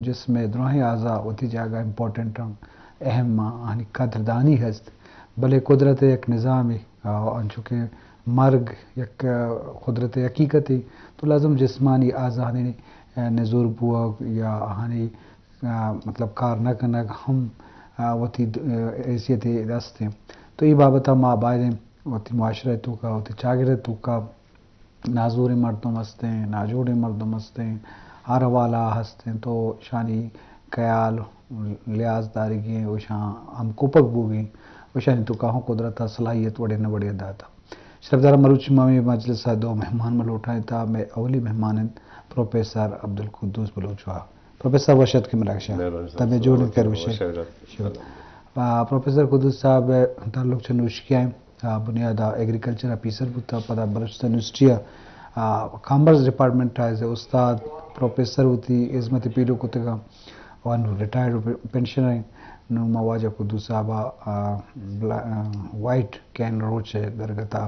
جسم ءِ دراہیں اعضا وتی جاگہ امپورٹنٹ اَنت، اہم اَنت، آہانی قدردانی ہست، بلے قدرت ءِ یک نظامے، آ، انچو کہ مرگ یک، آ، قدرت ءِ حقیقتے، تو لازم جسمانی اعضانی، آ، نزور بوگ یا آہانی، آ، مطلب کار نہ کنگ ہم، آ، وتی د-، آ، حیثیت دست اِنت۔ تو اے بابت ءَ ما باید اِنت وتی معاشرہ ءِ توکا، وتی چاگرد ءِ توکا نازوریں مردم ہستیں، ناجوڑیں مردم ہستیں، ہر حوالہ ہستیں، تو اشانی خیال، لحاظ دارگی اِنت، اشاں ہم کوپگ بوگی اِنت، اشانی توکا ہم قدرت ءَ صلاحیت وڑے نہ وڑے داتا۔ شرفداراں، مروچی ما ہمے مجلس ءَ دو مہمان ملوٹائیں، تا مئے اولی مہمان اِنت پروفیسر عبدالقدوس بلوچ واہ۔ پروفیسر وش اتکے مراگش ءَ۔ مہربانی صاحب، تبے جوڑ سلامت کرو بخیر۔ وش آئے۔ شکر۔ آ، پروفیسر قدوس صاحب تعلق چہ نوشکی ءَ اِنت۔ آ، بنیاد ءَ ایگریکلچر آفیسر بوتا، پدا بلوچستان یونیورسٹی ءَ، آ، کامرس ڈپارٹمنٹ ءَ ایز اے استاد پروفیسر وتی ہزمت پیلو کتگا و انو ریٹائرڈ پنشنر اِنت۔ نو ما واجہ قدوس صاحب ءَ، آ، بلا-، آ، وائٹ کین روچ ءِ درگت ءَ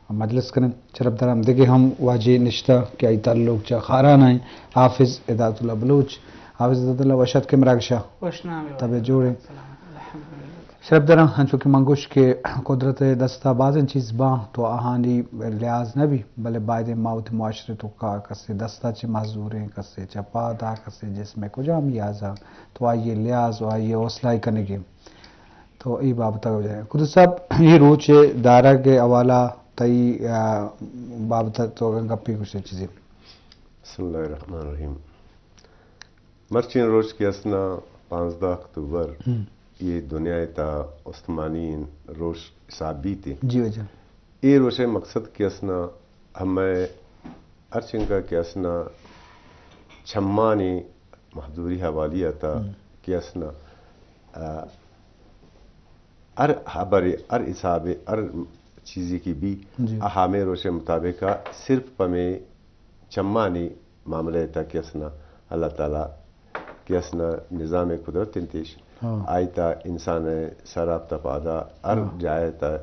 مجلس کنیں۔ شرفداراں دگہ ہم واجہ نشتہ کہ آئی تعلق چہ خاران ءَ اِنت، حافظ ہدایت اللہ بلوچ۔ حافظ ہدایت اللہ، وش اتکے مراگش ءَ۔ وش نام۔ تبے جوڑے۔ سلامت، الحمدللہ۔ شرفداراں، انچو کہ من گوشت کہ قدرت ءِ دست ءَ بازیں چیز باں تو آہانی لحاظ نہ بی، بلے باید اِنت ما وتی معاشرے ءِ توکا کسے دست ءَ چہ معذوریں، کسے چہ پاد ءَ، کسے جسم ءِ کجام اعضا، تو آئی ءِ لحاظ و آئی ءِ حوصلہ ءِ کنگی۔ تو اے بابت ءَ قدوس صاحب، اے روچ ءِ دارگ ءِ حوالہ تئی، آ، بابت ءَ تو اگاں گپے گوشے چیزے۔ بسم اللہ الرحمن الرحیم۔ مرچیں روچ کہ است اِنت پانزدہ اکتوبر، ہم۔ اے دنیا ءِ تہا استمانی روچ حساب بیت۔ جی واجہ۔ اے روچ ءِ مقصد کہ است اِنت ہمے ہرچنکا کہ است اِنت چمانی مزدوری حوالی ءَ تہا، ہم۔ کہ است اِنت، آ، ہر ہبرے، ہر حسابے، ہر چیزے کہ بی، جی۔ آ ہمے روچ ءِ مطابق ءَ صرف پمے چمانی معاملہ ءِ تہا کہ است اِنت اللہ تعالیٰ کہ است اِنت نظام قدرت اِنت ایش۔ ہاں۔ آئی تہا انسان ءِ سر ءَ پادا ہر، ہاں۔ جاہ ءِ تہا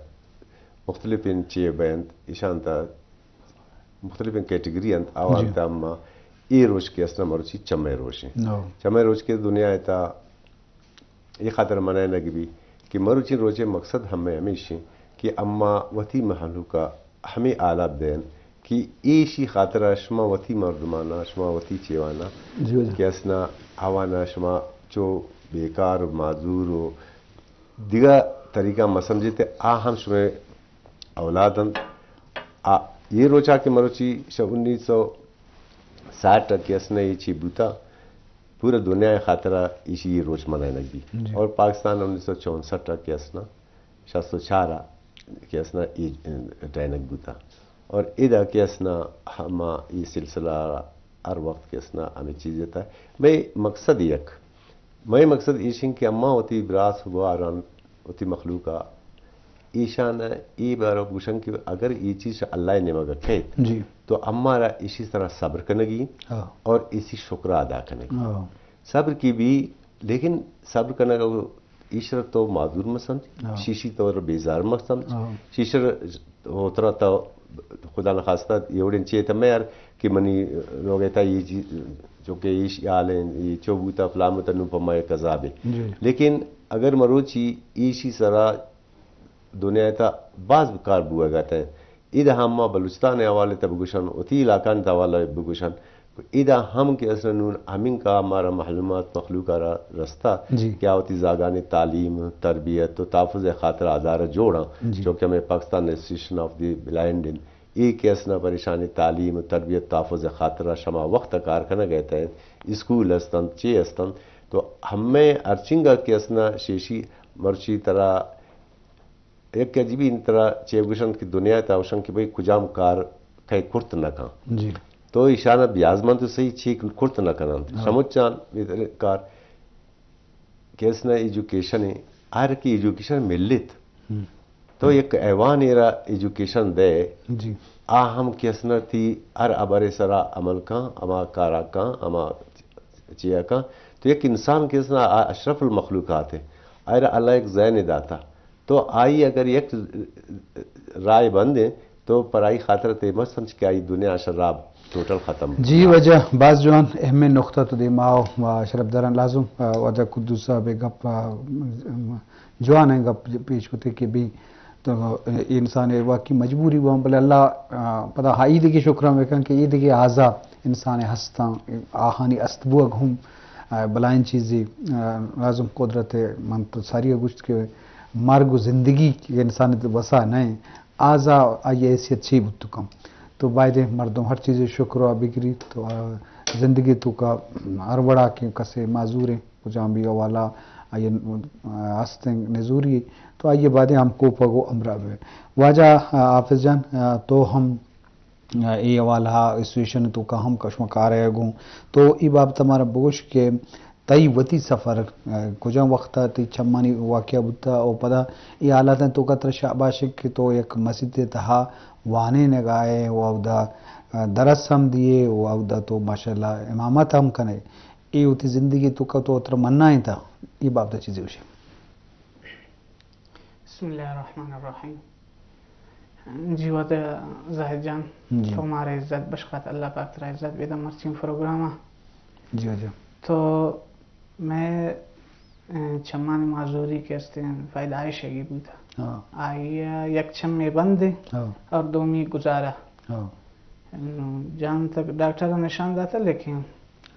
مختلفیں چے بینت، ایشاں تہا مختلفیں کیٹگری اَنت، آوان، جی۔ تہا ما اے روچ کہ است اِنت مروچی چمے روچ اِنت۔ ہاں۔ چمے روچ کہ دنیا ءِ تہا اے خاطر منائینگ بی کہ مروچی روچ ءِ مقصد ہمے ہمیش اِنت کہ اما وتی مہلوک ءَ ہمے حالات دئین کہ ایشی خاطر ءَ شما وتی مردمان ءَ، شما وتی چیوان ءَ، جی، جی۔ کہ است اِنت آوان ءَ شما چو بیکار و معذور و دگہ طریقہ ءَ مہ سمجھیت، آ ہم شمئے اولاد اَنت۔ آ، اے روچ ءَ کہ مروچی شہ انیس سو ساٹھ ءَ کہ است اِنت اے چی بوتا، پورا دنیا ءِ خاطر ءَ ایشی اے روچ منائینگ بی۔ جی۔ اور پاکستان انیس سو چونسٹھ ءَ کہ است اِنت، شست و چار ءَ کہ است اِنت اے ٹائینگ بوتا۔ اور ادا کہ است اِنت ہما اے سلسلہ ہر وقت کہ است اِنت ہمے چیز ءِ تہا۔ مئے مقصد یک، مئے مقصد ایش اِنت کہ اما وتی براس گواران، وتی مخلوق ءَ ایشان ءَ اے بارو گوشن کہ اگر اے چیز اللہ ءِ نیمگ ءَ کیت، جی۔ تو امارا ایشی سرا صبر کنگی، ہاں۔ اور ایشی شکر ادا کنگی۔ ہاں۔ صبر کی بی، لیکن صبر کنگ ایشرا تو معذور مہ سمجھ، ہاں۔ شیشی تو بیزار مہ سمجھ، ہاں۔ شیشر ہوترا تو خدا نخواستہ اے وڑیں چیت مہ یار کہ منی لوگ ءِ تہا اے چیز، چونکہ ایش حال اِنت، اے چو بوتا، فلاں بوتا، نوں پہ ما یک عذابے۔ جی۔ لیکن اگر مروچی ایشی سرا دنیا ءِ تہا باز کار بوگ ءَ اَت۔ ادا ہم ما بلوچستان ءِ حوالے ءَ بگوشن، وتی علاقہانی حوالہ ءَ بگوشن، ادا ہم کہ است اِنت نوں ہمینکا مارا معلومات مخلوق ءَ را رستہ، جی۔ کہ آ وتی زاگانی تعلیم، تربیت و تحفظ ءِ خاطر ءَ ادارہ جوڑاں، جی۔ چونکہ ہمے پاکستان انسٹیٹیوشن آف دی بلائنڈ اِنت، اے کہ است اِنت پریشانی تعلیم و تربیت تحفظ ءِ خاطر ءَ شما وقت ءَ کار کنگ ءَ اَت، اسکول است اَنت، چے است اَنت، تو ہمے ہرچنگا کہ است اِنت شیشی مرچی ترا یک عجیبی ترا چے گوشنت کہ دنیا ءِ تہا گوشنت کہ بھئی کجام کار کئے کرت نہ کن۔ جی۔ تو ایشانا بیاز من تو صحیح چی کرت نہ کننت۔ ہاں۔ شمچان کار کہ است اِنت ایجوکیشن اِنت، ہر کہ ایجوکیشن ملیت۔ ہم۔ تو یک حیوانے را ایجوکیشن دئے، جی۔ آ ہم کہ است اِنت تئی ہر ہبرے سرا عمل کن، ہما کارا کن، ہما چیا کن۔ تو یک انسان کہ است اِنت آ اشرف المخلوقات اِنت۔ آئرا اللہ یک ذہنے داتا۔ تو آئی اگر یک رائے بند اِنت، تو پرائی خاطر تے مست ہنچ کہ آئی دنیا شراب ٹوٹل ختم۔ جی واجہ، باز جوان اہمیں نقطہ تو دیما آؤ۔ شرفداران لازم، آ، واجہ قدوس صاحب گپ، آ، جوان ہیں گپ پیش کتے کہ بھی تو انسان واقعی مجبوری ہوا، بلے اللہ، آ، پدا ہائی دگہ شکر ہم کن کہ یہ دگہ آزا انسان ہستاں، آہانی است بوگ ہم، آ، بلائیں چیزی، آ، لازم قدرت من تو ساری گوشت کہ مرگ و زندگی کہ انسان وسا نہیں، آزا آئی حیثیت چی بوت کم۔ تو بایدیں مردم ہر چیزے شکر و بگری۔ تو، آ، زندگی تو کا ہر وڑا کہ کسے معذوریں، کجام بھی حوالہ آئی، آ، ہستیں نزوری، تو آئی بایدیں ہم کوپگ و ہمراہ بے۔ واجہ، آ، حافظ جان، آ، تو ہم، آ، اے حوالہ سچویشن تو کا ہم کشمکار ہے گوں۔ تو ای بابت ہمارا بگوش کہ تئی وتی سفر، آ، کجام وقت ء تئی چمانی واقعہ بوتا، او پدا اے حالاتاں توکا ترا شاباش انت کہ تو یک مسیتے تہا وانینگا ئے و اودا، آ، درس ہم دیئے و اودا تو ماشاءاللہ امامت ہم کنے۔ اے وتی زندگی توکا تو ترا منائینتا، اے بابت چیزے گوشے۔ بسم اللہ الرحمن الرحیم۔ جی وت زاہد جان، جی۔ تو مارا عزت بخشات، اللہ پاک ترا عزت بدہ مرچی پروگرام ء۔ جی واجہ۔ تو مئے، اه، چمانی معذوری کہ استیں پیدائش ء گی بوتا۔ ہاں۔ آئی ء یک چمے بندے ہاں۔ اور دومی گزارا۔ ہاں۔ نو جان تک ڈاکٹر ء نشان داتا لیکن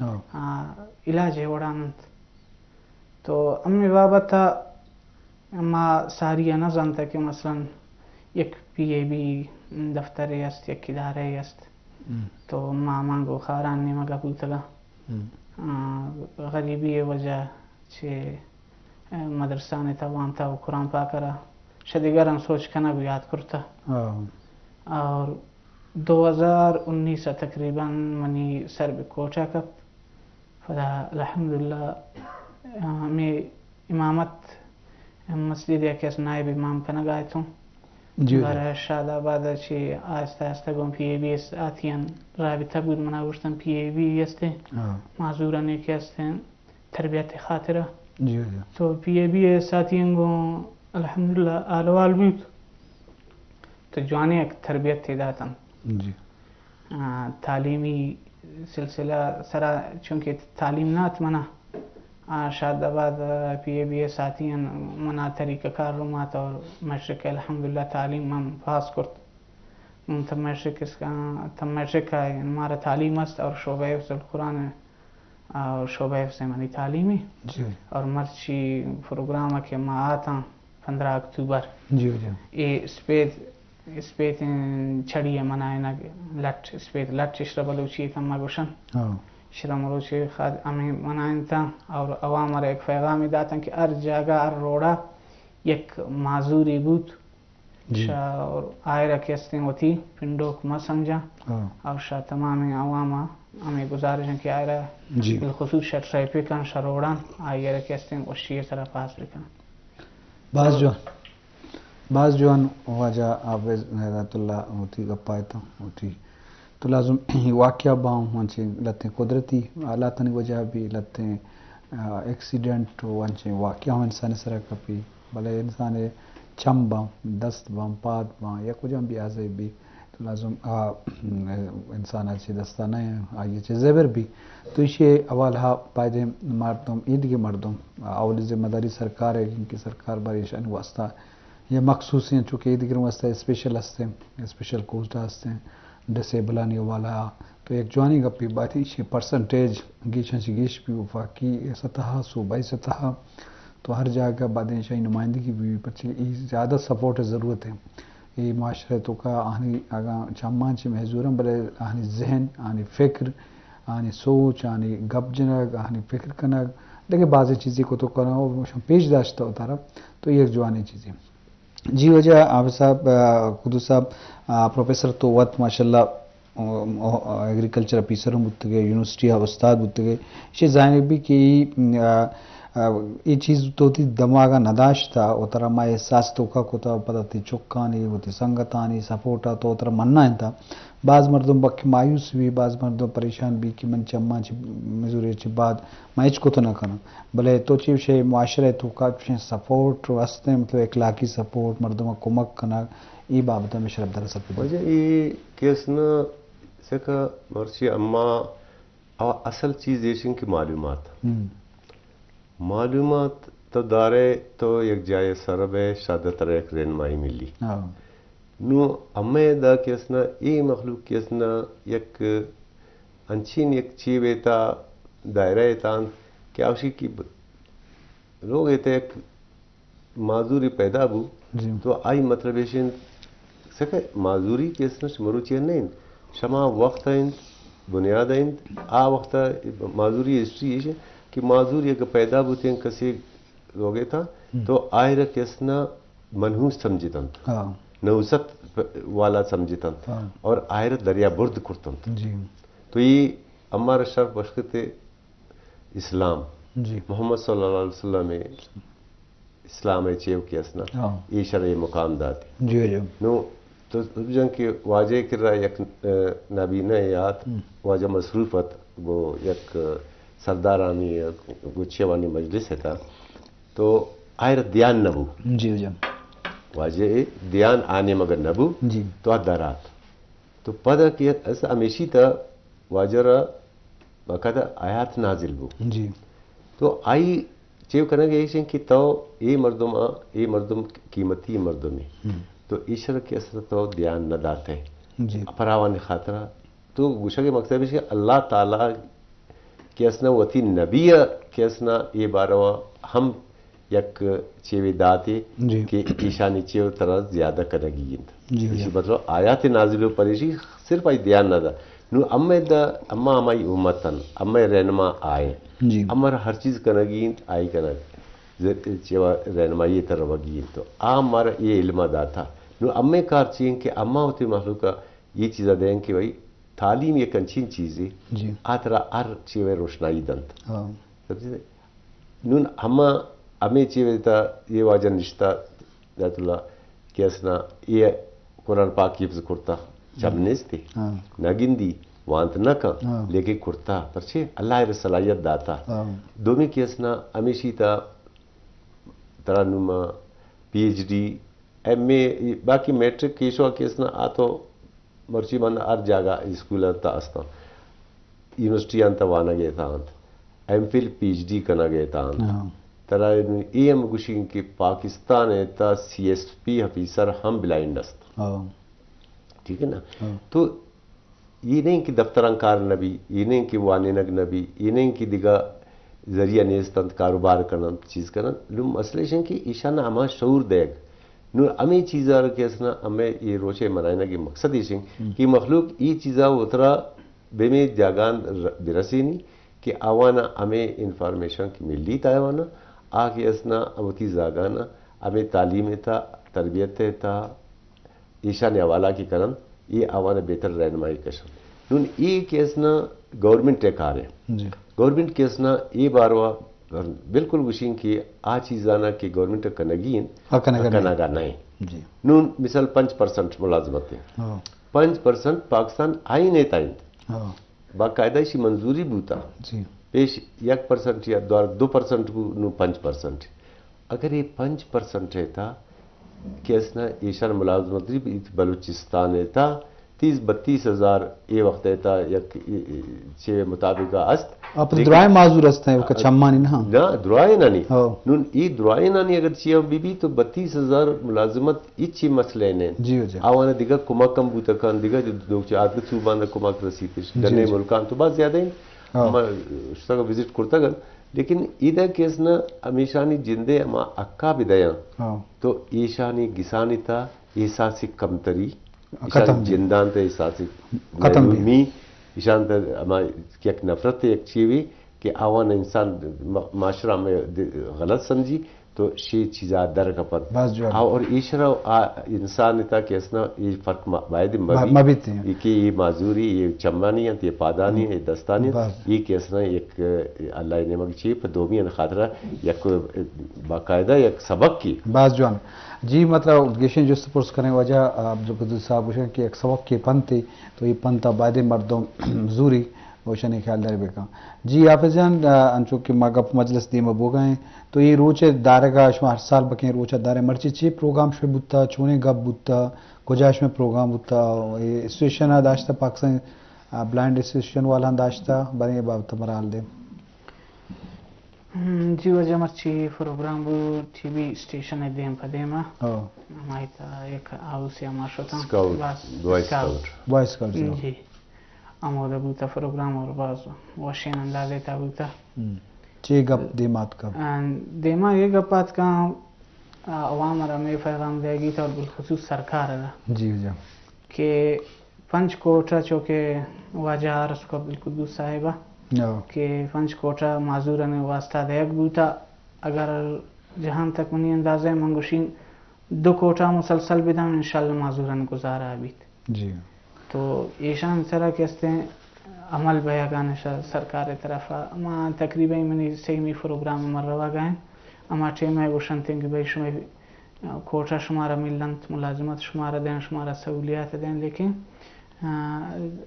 ہاں۔ آ، علاج ء وڑا ننت۔ تو امی بابت ء ما ساری ء نہ زانت کہ مثلاً یک پی اے بی دفترے است، یک ادارہ است۔ ہم۔ تو ما مانگو خاران نیمگا بوتگا۔ ہم۔ آ، غریبی ء وجہ چہ، آ، مدرسان تا وانتا و قرآن پاک را شدیگران سوچ کنگ و یاد کرتا۔ ہاں۔ اور دو ہزار انیس ء تقریباً منی سر بہ کوٹا کپت۔ پدا الحمدللہ ہمے امامت مسجد ء کہ اس نائب امام کنگ ء اتوں۔ جی، جی۔ بارہ شاد آباد ء چہ آہستہ آہستہ گوں پی اے بی اس آتیان رابطہ بود، منا گوشتن پی اے بی استیں، ہاں۔ معذورانی کہ استیں تربیت خاطرہ۔ جی، جی۔ تو پی اے بی اس آتیان گوں الحمدللہ آل و احوال بود۔ تو جوانیں یک تربیت ء داتن۔ جی۔ آ، تعلیمی سلسلہ سرا چونکہ تعلیم نہ ات منا، آ، شاد آباد، آ، پی اے بی ء ساتھی ان منا طریقہ کار رومات اور میٹرک الحمدللہ تعلیم من پاس کرت۔ من تم میٹرک اس کا، تم میٹرک کا مارا تعلیم است اور شعبہ حفظ القرآن اور شعبہ حفظ منی تعلیمی۔ جی۔ اور مرچی پروگرام کہ ما آتاں پندرہ اکتوبر۔ جی، جی۔ اے اسپیت، اسپیتیں چھڑی ء منائینگ لٹ، اسپیت لٹ اشرا بلوچی ء تما گوشن۔ ہاں۔ اشرا مروچی خاد ہمیں منائینتاں اور عوام را ایک پیغامی داتاں کہ ہر جاگہ، ہر روڈا یک معذوری بوت، جی۔ شا اور آئرہ کہ استیں وتی پنڈوک مہ سمجھاں۔ ہاں۔ اور شا تمامیں عوام ء ہمیں گزارش ہیں کہ آئرہ جی۔ بالخصوص شا ٹریفک آن شا روڈان آئرہ کہ استیں وشی سرا پاس بکن۔ باز جوان، باز جوان واجہ حافظ ہدایت اللہ وتی گپا اتاں، وتی تو لازم واقعہ باں، انچیں لتیں قدرتی حالاتانی وجہ بھی لتیں، آ، ایکسیڈنٹ و انچیں واقعہ ہم انسان سرا کپی، بلے انسان چم باں، دست باں، پاد باں، یا کجام بھی اعضائی بھی، تو لازم آ، انسان چہ دستا نہ، آئی چہ زبر بھی۔ تو ایشی حوالہ پائدیں مردم، ایدگہ مردم، اولی ذمہ داری سرکار ہے کہ سرکار بار ایشانی واسطہ یا مخصوصیں، چونکہ ایدگہ واسطہ اسپیشل ہستیں، اسپیشل کوٹا ہستیں، ڈسیبلانی حوالہ آ۔ تو یک جوانی گپی بات ایشی پرسنٹیج گیشاں چہ گیش بھی وفاقی سطح، صوبائی سطح، تو ہر جاگہ بعد ایشانی نمائندگی بھی، پرچہ ای زیادہ سپورٹ ضرورت ہے۔ اے معاشرہ توکا آہانی اگاں چماں چہ محضور ہیں، بلے آہانی ذہن، آہانی فکر، آہانی سوچ، آہانی گپ جنگ، آہانی فکر کنگ، دگہ بازیں چیزے کو تو کنگ و پیش داشتہ اتارا، تو یک جوانیں چیزے۔ جی واجہ عابد صاحب، آ، قدوس صاحب، آ، پروفیسر تو وت ماشاءاللہ، آ، آ، ایگریکلچر آفیسر ہم بوتگے، یونیورسٹی آ استاد بوتگے۔ ایشی زانگ بھی کہ، آ، اے چیز تو وتی دماغ ءَ نہ داشتہ، وترا ما احساس توکا کتہ، پدا تئی چکانی، وتی سنگتانی سپورٹ ءَ تو وترا منّا انت۔ باز مردم بلکہ مایوس بی، باز مردم پریشان بی کہ من چہ اماں چہ مزوری چہ بعد ما ہچ کت نہ کناں۔ بلے تو چے گوشے، معاشرہ ءِ توکا چوشیں سپورٹ است انت، مطلب اخلاقی سپورٹ، مردم ءَ کمک کنگ، اے بابت ءَ ہمے شرف دار ءَ سرپد۔ واجہ اے کیس نہ سکا مرچی اما او اصل چیز ایش انت کہ معلومات۔ ہم۔ معلومات تو دارے تو یک جاہے سر بئے، شاید ترا یک رہنمائی ملی۔ ہاں۔ نوں ہمے دا کہ اسنا اے مخلوق کہ اسنا یک انچین یک چیبے تا دائرہ ءِ تہا انت کہ آ گوشی کہ ب-، لوگ ءِ تہ یک معذوری پیدا بو، جی۔ تو آئی مطلب ایش انت، سکہ معذوری کہ اسنا مروچی نہ انت، شما وقت انت، بنیاد انت، آ وقت معذوری ہسٹری ایش انت کہ معذوری اگر پیدا بوتیں کسی لوگ ءِ تہا، ہم۔ تو آئرا کہ اسنا منحوس سمجھت انت، ہاں۔ نحوست والا سمجھت انت، ہاں۔ اور آئرا دریا برد کرت انت۔ جی۔ تو یہ ہمارا شرف بخشتے اسلام، جی۔ محمد صلی اللہ علیہ وسلم ءِ اسلام ءِ چیو کہ اسنا، ہاں۔ ایشرا اے مقام داتے۔ جی، جی۔ نوں تو بجن کہ واجہ کرا یک، ا، نابینا یات، ہم۔ واجہ مصروف ات، گو یک سردارانی گو چیوانی مجلس ءِ تہا، تو آئرا دیان نہ بو۔ جی، جی۔ واجہ ءِ دیان آ نیمگا نہ بو، جی۔ تو آ درات۔ تو پدا کہ اس ہمیشی تہا واجہ را باقاعدہ آیات نازل بو۔ جی۔ تو آئی چیو کنگ ایش انت کہ تو اے مردم آ، اے مردم قیمتی مردمے۔ ہم۔ تو ایشرا کہ اسنا تو دیان نہ داتے۔ جی۔ پراوانی خاطرا تو گوشگ ءِ مقصد ایش کہ اللہ تعالی کہ اسنا وتی نبی ءَ کہ اسنا اے باروا ہم یک چیوے داتے، جی۔ کہ ایشانی چیو ترا زیادہ کنگی انت۔ جی، جی۔ ایشی مطلب آیات نازل و پریشی صرف آئی دیان نہ دا۔ نو امے دا، اما ہمائی امت ان، امے رہنما آئے۔ جی۔ امر ہر چیز کنگی انت، آئی کنگ۔ ز-، چیوا رہنمائی تر روگی انت۔ تو آ مارا اے علم داتا۔ نو امے کار چی انت کہ اما وتی مخلوق ءَ اے چیزا دیں کہ بھئی تعلیم یک انچین چیزے، جی۔ آ ترا ہر چیوے روشنائی دنت۔ ہاں۔ سمجھتے؟ نون ہما، ہمے چیوے تا اے واجہ نشتا، ذات اللہ کہ اسنا اے قرآن پاک حفظ کرتا، چم ہاں۔ نیستے۔ ہاں۔ نہ گندی، وانت نہ کن، ہاں۔ لیکن کرتا۔ پرچے؟ اللہ ءَ صلاحیت داتا۔ ہاں۔ دومی کہ اسنا ہمیشی تا ترا نما پی ایچ ڈی، ایم اے، باقی میٹرک کیشو کہ اسنا آ تو مرچی من ہر جاگہ اسکول انت استاں، یونیورسٹی انت وانگ ءِ تہا انت، ایم فل پی ایچ ڈی کنگ ءِ تہا انت۔ ہاں۔ ترا اے ہم گوشی کہ پاکستان ءِ تہا سی ایس پی آفیسر ہم بلائنڈ است۔ ہاں۔ ٹھیک ہے نا؟ ہاں۔ تو اے نہیں کہ دفتراں کار نہ بی، اے نہیں کہ وانینگ نہ بی، اے نہیں کہ دگہ ذریعہ نیست انت کاروبار کننت، چیز کننت۔ نوں مسئلہ ایش انت کہ ایشان ہما شعور دیگ۔ نوں ہمے چیزا کہ اسنا ہمے اے روچے منائینگ ءِ مقصد ایش انت ہم۔ کہ مخلوق اے چیزا وترا بہ ہمے جاگہاں ر-، برسینی کہ آوانا ہمے انفارمیشن کہ ملیت آوانا، آ کہ اسنا وتی زاگانا ہمے تعلیم ءِ تہا، تربیت ءِ تہا، ایشانی حوالہ کہ کننت، اے آوان بہتر رہنمائی کشنت۔ نون اے کہ اسنا گورنمنٹ ءِ کار انت۔ جی۔ گورنمنٹ کہ اسنا اے باروا بالکل گوشین کہ آ چیزانا کہ گورنمنٹ کنگی انت، آ کنگا نہیں۔ کنگا نہیں۔ جی۔ نون مثال پنچ پرسنٹ ملازمت انت۔ ہاں۔ پنچ پرسنٹ پاکستان آئین ءِ تہا انت۔ ہاں۔ باقاعدہ ایشی منظوری بوتا۔ جی۔ پیش یک پرسنٹ یا دو، دو پرسنٹ بو، نوں پنچ پرسنٹ۔ اگر اے پنچ پرسنٹ ءِ تہا کہ اسنا ایشان ملازمت دی بیت بلوچستان ءِ تہا تیس بتیس ہزار اے وقت ءِ تہا یک، اے، اے، چے مطابق است۔ اپنے لیکن درائیں معذور ہستیں، وہ آ، چمانی نہ۔ نہ، درائیں نہ نہیں۔ ہاں۔ نون اے درائیں نہ نہیں اگر چیئے بی بی تو بتیس ہزار ملازمت ہچی مسئلہ نہیں۔ جی، جی۔ آوانا دیگہ کمک ہم بوتا کن، دیگہ جو دوک چہ آدگہ صوبان کمک رسیتش، جی، جنہیں جی۔ ملکان تو بہت زیادہ ہیں۔ ہاں۔ ما شتگ وزٹ کرتگ انت، لیکن ادا کہ اسنا ہمیشانی جندے ہما حقا بدیاں، ہاں۔ تو ایشانی گسانی تا احساس کمتری، ختم ایشانی بی۔ جندان تا احساس ختم بی۔ محرومی، ایشان تا ہما یک نفرت یک چیوی کہ آوان انسان م-، معاشرہ میں د-، غلط سمجھی تو شی چیزا در کپن۔ باز جوان۔ اور ایشرا آ انسان تا کہ اسنا یہ فرق ما-، باید ما-، مبی۔ مبیت ہیں۔ یہ کہ یہ معذوری، یہ چمانی ہیں، یہ پادانی ہیں، یہ دستانی ہیں، باز۔ یہ کہ اسنا یک اللہ نیمگ چی پہ دومی خاطرہ یک باقاعدہ یک سبق کی۔ باز جوان۔ جی، مطلب، گیشیں جست پرس کریں واجہ عبدالقدوس صاحب گوشن کہ یک سبق کے پنتے، تو یہ پنتا باید مردم زوری گوشن خیال داری بکن۔ جی حافظ جان، آ، انچو کہ ما گپ مجلس دیما بوگا ہیں، تو یہ روچ دارگا شما ہر سال بکیں روچ دارے، مرچی چی پروگرام شما بوتا، چونیں گپ بوتا، کجا شما پروگرام بوتا، یہ اسوسیشن داشتا، پاکستان، آ، بلائنڈ اسوسیشن والا داشتا، بریں یہ بابت مرال دے۔ ہم، جی واجہ، مرچی پروگرام بو ٹی وی اسٹیشن دیم پہ دیما۔ او۔ ہمائی تا یک ہاؤس یا ما شتاں۔ اسکاؤٹ، باز بوائے اسکاؤٹ۔ اسکاؤٹ۔ بوائے اسکاؤٹ، جی۔ جی۔ ہمودا بوتا پروگرام اور باز وشین اندازے تا بوتا۔ ہم۔ چے گپ دیما آتکا؟ آ، دیما یہ گپ آتکا، آ، عوام را میں پیغام دے گی تا اور بالخصوص سرکار را۔ جی، جی۔ کہ پنچ کوٹہ چو کہ واجہ عارف عبدالقدوس صاحبہ ہو۔ کہ پنچ کوٹہ معذورانی واسطہ دیگ بوتا، اگر جہان تک منی اندازہ من گوشین دو کوٹہ مسلسل بدن، انشاءاللہ معذورانی گزارہ بیت۔ جی۔ تو ایشان سرا کہ استیں عمل بیگان شا سرکار طرفا۔ ما تقریباً منی سیمی پروگرام مر روا گئے۔ اما ٹیم ہے گوشنتیں کہ بھئی شما کوٹہ شمارا ملنت، ملازمت شمارا دیں، شمارا سہولیات دیں، لیکن، آ،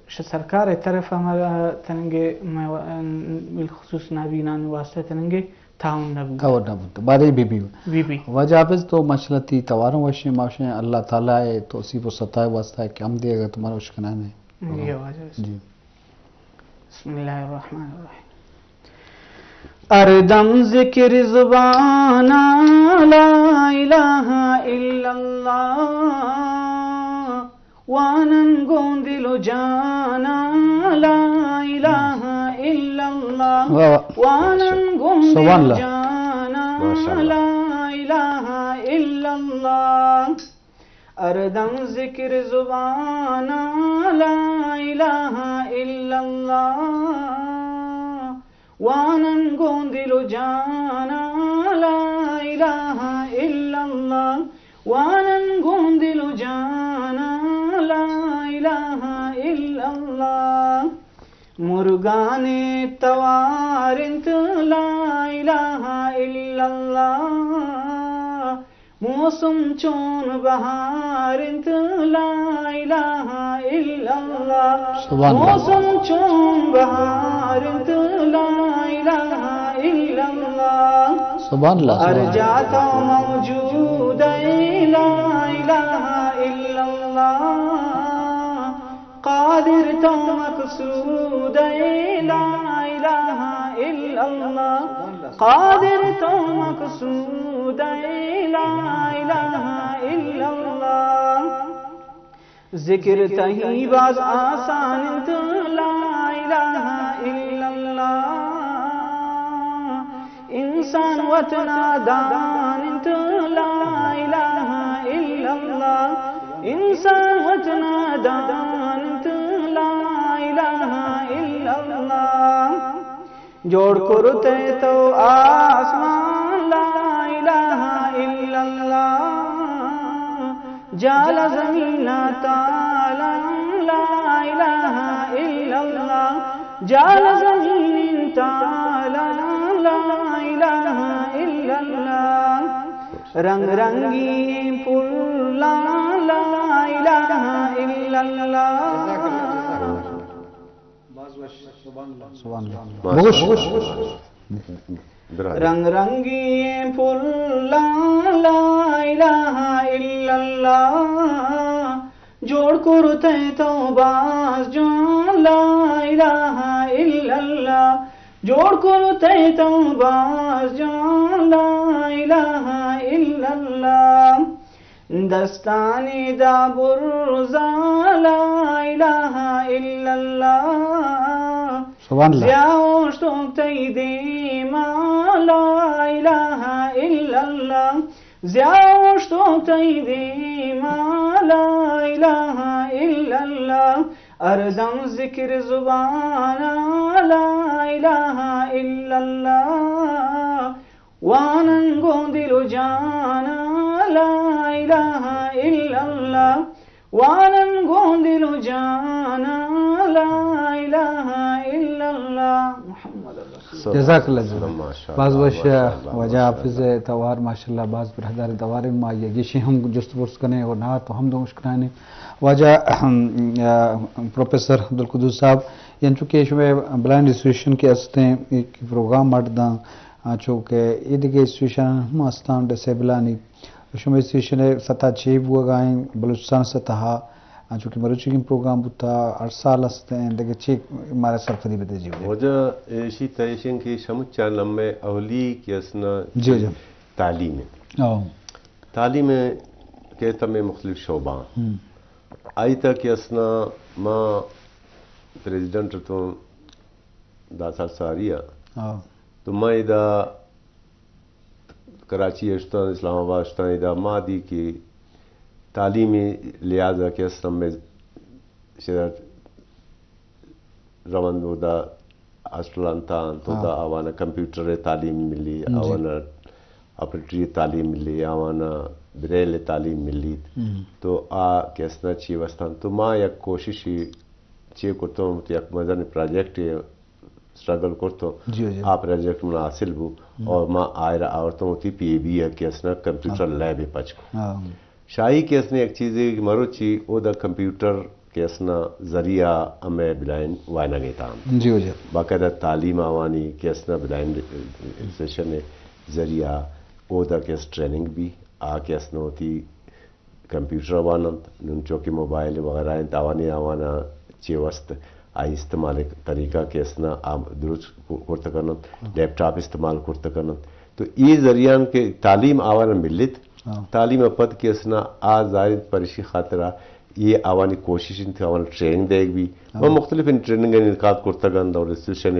ش-، سرکار طرف ہمارا تننگے، میں و-، بالخصوص نابینانی واسطہ تننگے تعاون نہ بوت۔ تعاون نہ بوت۔ بارے بی بی۔ بی بی۔ واجہ حافظ تو ماشاءاللہ تی تواروں وشیں، ماشاءاللہ اللہ تعالیٰ ہے توصیف و ستا واسطہ کہ ہم دے اگر تمہارا اشکنان ہے۔ جی واجہ۔ جی۔ بسم اللہ الرحمن الرحیم۔ ہر دم ذکر زبانا لا الہ الا اللہ، وانن گوں دل و جانا لا الہ الا اللہ، واہ واہ۔ وانن گوں دل و جانا لا الہ الا اللہ۔ ہر دم ذکر زبانا لا الہ الا اللہ، وانن گوں دل و جانا لا الہ الا اللہ، وانن گوں دل و جانا لا الہ الا اللہ۔ مرگانی توار انت لا الہ الا اللہ، موسم چون بہار انت لا الہ الا اللہ۔ سبحان اللہ۔ موسم چون بہار انت لا الہ الا اللہ۔ سبحان اللہ، ہر سبحان اللہ۔ جا تو موجود ہے لا الہ الا اللہ۔ قادر تو مقصود ہے لا الہ الا اللہ۔ قادر تو مقصود ہے لا الہ الا اللہ۔ ذکر تئی باز آسان انت لا الہ الا اللہ۔ انسان وت نادان انت لا الہ الا اللہ۔ انسان وت نادان انت لا الہ الا اللہ۔ جوڑ کرتے تو آسمان لا الہ الا اللہ۔ جال زمین تالان لا الہ الا اللہ۔ جال زمین تالان لا الہ الا اللہ۔ رنگ رنگی پھولاں لا الہ الا اللہ۔ سبحان اللہ۔ سبحان اللہ۔ بہت شکریہ۔ رنگ رنگی پھولاں لا الہ الا اللہ۔ جوڑ کرتے تو باز جوان لا الہ الا اللہ۔ جوڑ کرتے تو باز جوان لا الہ الا اللہ۔ دستانی دا برزا لا الہ الا اللہ۔ سبحان اللہ۔ ضیا اوشتوک تئی دیما لا الہ الا اللہ۔ ضیا اوشتوک تئی دیما لا الہ الا اللہ۔ ہر دم ذکر زبان لا الہ الا اللہ، وانن گوں دل و جان لا الہ الا اللہ، وانن گوں دل و جان لا الہ الا اللہ، محمد رسول۔ جزاک اللہ جزاک۔ ماشاءاللہ، باز وش ماشاءاللہ، واجہ ماشاءاللہ۔ حافظ توار، ماشاءاللہ، باز برادر توار ما یہ گیشی ہم جست پرس کنے اور نہ تو ہم دوش کنے۔ واجہ، ہم، آ، پروفیسر عبدالقدوس صاحب، یعنی چونکہ شما بلائنڈ ایسوسیشن کے ہستیں، ایک پروگرام مٹ داں، آ، چونکہ یہ دیگه ایسوسیشن ہم ہستاں ڈسیبلانی۔ شما ایسوسیشن سطح چے بوگائیں بلوچستان سطح، آ، چونکہ مروچی کی پروگرام بوتا، ہر سال ہستیں، دیگه چے مارا سرپدی بدے جی۔ واجہ ایشی تیشن کی شمچان لمے اولی کی اسنا جی، جی۔ تعلیم ہے۔ او۔ تعلیم ہے کہ تمہیں مختلف شعبہ۔ ہم۔ آئی تک کہ اسنا ما پریزیڈنٹ تو دہ سال ساری آ۔ ہاں۔ تو ما ادا کراچی اشتاں، اسلام آباد اشتاں، ادا ما دی کہ تعلیمی لحاظ کہ اسنا میں شدہ روند، اودا ہاسٹلان تاں، تو ہاں۔ اودا آوانا کمپیوٹر تعلیم ملی، جی۔ آوانا آپریٹری تعلیم ملی، آوانا بریل تعلیم ملی۔ ہم۔ تو آ کہ اسنا چی وستان۔ تو ما یک کوششی چی کرتوں، تو یک مزن پروجیکٹ سٹرگل کرتوں، جی، جی۔ آ پروجیکٹ منا حاصل بو، ہم۔ اور ما آئرا آورتوں وتی پی اے بی کہ اسنا کمپیوٹر ہاں۔ لیب پچ کو۔ ہاں۔ شاہی کہ اسنا یک چیزے کہ مروچی اودا کمپیوٹر کہ اسنا ذریعہ ہمیں بلائنڈ وائنگ تام۔ جی، جی۔ باقاعدہ تعلیم آوانی کہ اسنا بلائنڈ سیشن ذریعہ اودا کہ اس ٹریننگ بھی آ کہ اسنا وتی کمپیوٹر واننت، نون چونکہ موبائل وغیرہ انت، آوانی آوانا چے وست آئی استعمال طریقہ کہ اسنا آ درست کرت کننت، لیپ ٹاپ استعمال کرت کننت۔ تو اے ذریعہ کہ تعلیم آوانا ملت، ہاں۔ تعلیم پد کہ اسنا آ ظاہر پرشی خاطرہ یہ آوانی کوشش انت کہ آوانا ٹریننگ دیگ بھی۔ ہاں۔ و مختلف ٹریننگ انعقاد کرتگن اور انسٹیٹیوشن